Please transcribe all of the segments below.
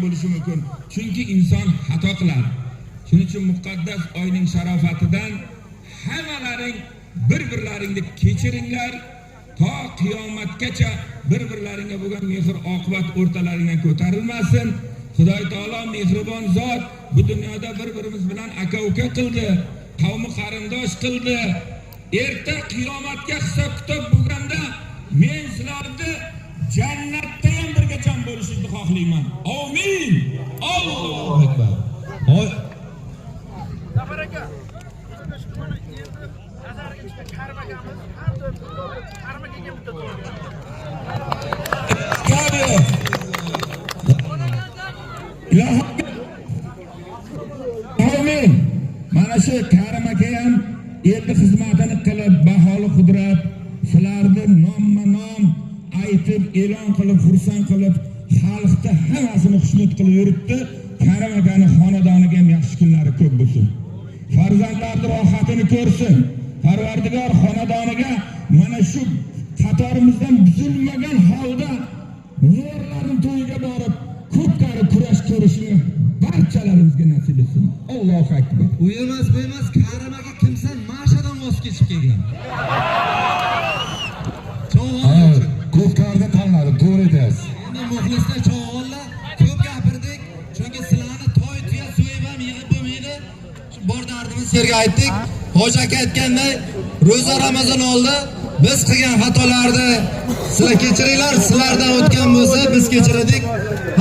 bo'lishi mumkin. Chunki inson xato qiladi. Shuning uchun muqaddas oyning sharofatidan hammalaring bir-birlaringni kechiringlar. To qiyomatgacha bir-birlaringga bo'lgan mehr oqibat o'rtalaringdan ko'tarilmasin. Xudoy taolo mehribon zot, bu dunyoda bir-birimiz bilan aka-uka qildi, qavmi qarindosh qildi. Erta qiyomatga hisob kitob bo'lganda men sizlarni jannatda ham birgacha bo'lishni xohlayman. Amin. Allohu akbar. Hoy, Zafar aka, mana endi nazarga tushgan Karim akamiz har doim Karim akaga bitta to'g'ri. Kabi. Ilohim. Amin. Mana shu Karim aka ham endi xizmatini qilib, baholi qudrat sizlarni nomma-nom aytib, e'lon qilib, xursand qilib, xalqni hammasini xushnud qilib yuribdi. Karim akani xonadoniga ham yaxshi kunlari ko'p bo'lsin. Farzandlarning rohatini ko'rsin. Parvardigor xonadoniga mana shu qatorimizdan buzilmagan holda nevarlarning to'yiga borib, ko'pkari kurash ko'rishini barchalarimizga nasib etsin. Allohu akbar. U emas, bu emas, Karim aka kimsan? Mashadan voz kechib kelgan. Chovg'on uchun. Ko'pkarni tanladim, to'g'ri aytasiz. Endi muxlislar, chovg'onlar, ko'p gapirdik. Chunki sizlarni toy tuya so'yib ham yig'ib bo'lmaydi. Shu bor dardimizni sizlarga aytdik. Hoji aka aytganday, ro'za Ramazon oldi. Biz qilgan xatolarni sizlar kechiringlar, sizlardan o'tgan bo'lsa biz kechirdik.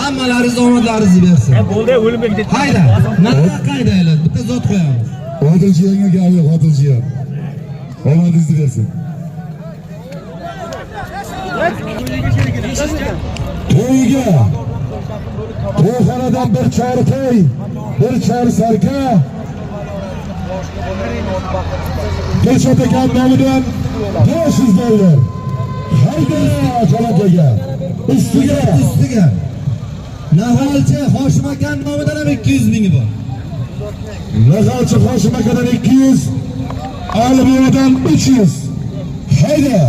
Hammalaringiz omadlaringizni bersin. Bo'ldi, o'limga ketdi. Hayda, nariroq haydanglar, bitta zot qo'yamiz. Odil jiyanga gap yo'q, Odil jiyan. Omadingizni bersin. To'yga to'yxonadan bir chori to'y, bir chori sarka. Dilshod akam nomidan 500 dollar. Hayda Jalolga. Ustiga Ustiga. Nahalchi Hoshim akam nomidan ham 200 mingi bor. Nahalchi Hoshim akadan 200, Ali buvadan 300. Hayda.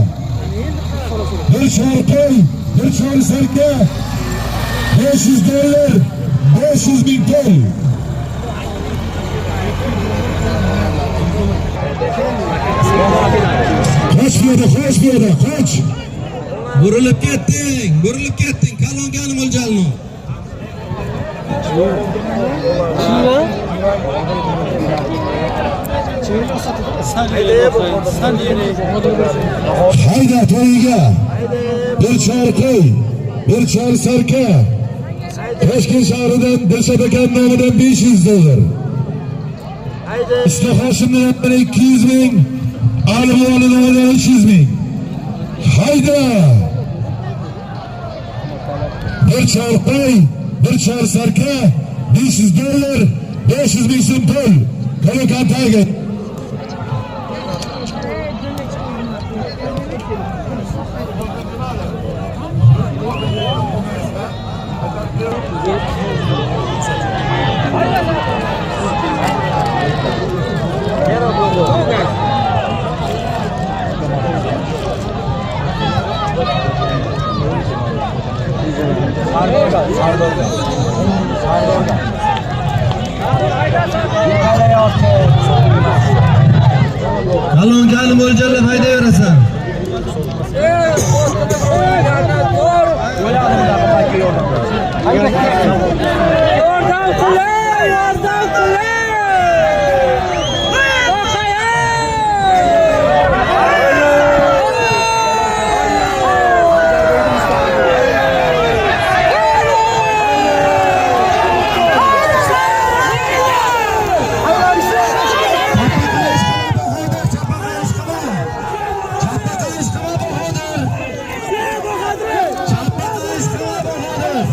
Bir chori qo'y, bir chori sarka. 500 dollar, 500 ming pul. Qoch piyoda, qoch piyoda, qoch. Burilib ketding, burilib ketding. Kalonkani mo'ljalini. Hayda to'yiga. Bir chori qo'y, bir chori sarka. Toshkent shahridan Dilshod akam nomidan 500 dollar. Usta Hoshimning nomidan 200 ming, Ali buvani nomidan 300 ming. Hayda. Bir chori qo'y, bir chori sarka, 500 dollar, 500 ming so'm pul. Kalokan Tiger. Kalonkani mo'ljallab haydayverasan. Yordam qiling, yordam qiling! Bahodir, chapaqay ish qilma. Chapaqay ish qilma, Bahodir. Chapaqay ish qilma, Bahodir.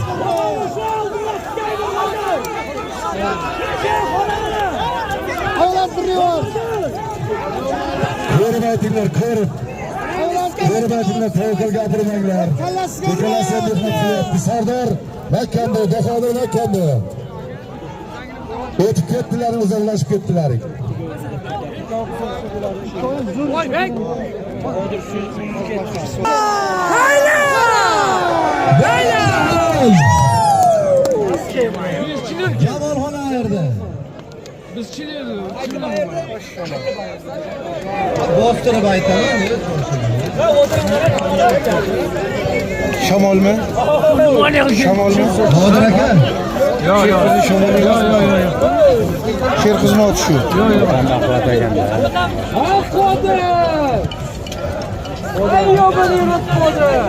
Ko'rib aytinglar, ko'rib. Ko'rib aytinglar, tavakkal gapirmanglar. Ikkalasi ham mehnat qilyapti. Sardor Makkamda, Bahodir Makkamda. O'tib ketdilar, uzoqlashib ketdilar. Bostirib aytaman. Shamolmi? Shamolmi? Bodir aka. Yo'q, yo'q. Shamol emas. Sher qizni oti shu. Ha, Qodir! Ey yobani rot Qodir!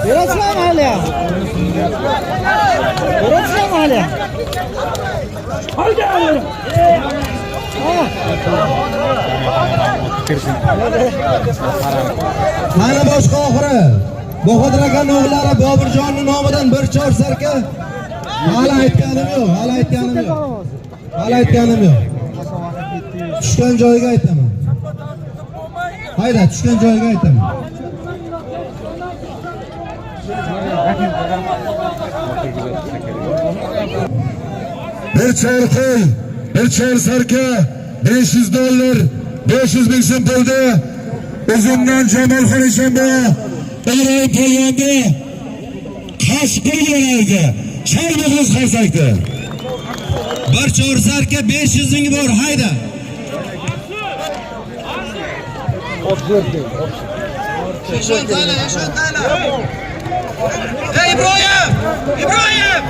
Berasizlarmi hali? Berasizlarmi hali? Mana boshqa oxiri. Bahodir akani o'g'illari Boburjonning nomidan bir chor sarka. Hali aytganim yo'q, hali aytganim yo'q. Hali aytganim yo'q. Tushgan joyiga aytaman. Hayda, tushgan joyiga aytaman. Bir chor qo'y, bir chor sarka, 500 dollar, 500 ming so'm puldi. Uzundan Jamolxon Eshonboy, Ibrohim polvonni qashqir yo'naldi. Chol muxlis qarsakdi. Bir chor sarka 500 ming bor, hayda. Eshon tayla, Eshon tayla. Ey Ibrohim! Ibrohim!